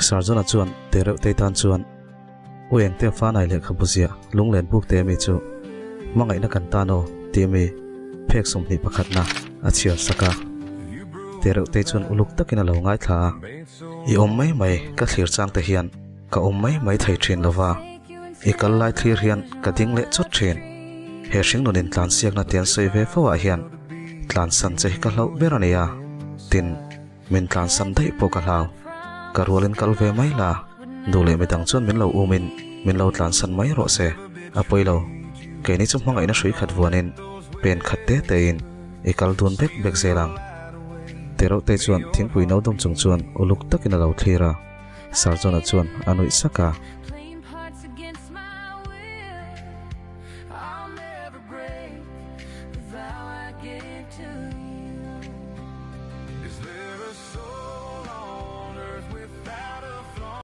Sarjona chuan te reuh te tan chuan U Engte Fanai lehkhabu ziah lunglen buk te mi chu hmangaihna kan tan aw tih mi phek 21 na a chhiar sak a. Te reuh te chuan uluk takin a lo ngaithla a. I awm mai mai ka thlir chang te hian ka awm mai mai thei thin lova, i kal lai thlir hian ka ding leh chawt thin. He hringnunin tlansiakna te an sawi ve fo ah hian tlansan che hi ka hlauh ber a nia. Tin, min tlansan daih pawh ka hlau. Ka rualin kal ve mai la, duh leh midang chuan min lo umin min lo tlansan mai rawh se. A pawi lo, keini chu hmangaihna hrui khat vuanin pen khat te tein i kal dun bek bek zel ang. Tereuhte chuan thingpui no dawm chung chuan uluk takin a lo thlir a. Sarjona chuan a nuih sak a.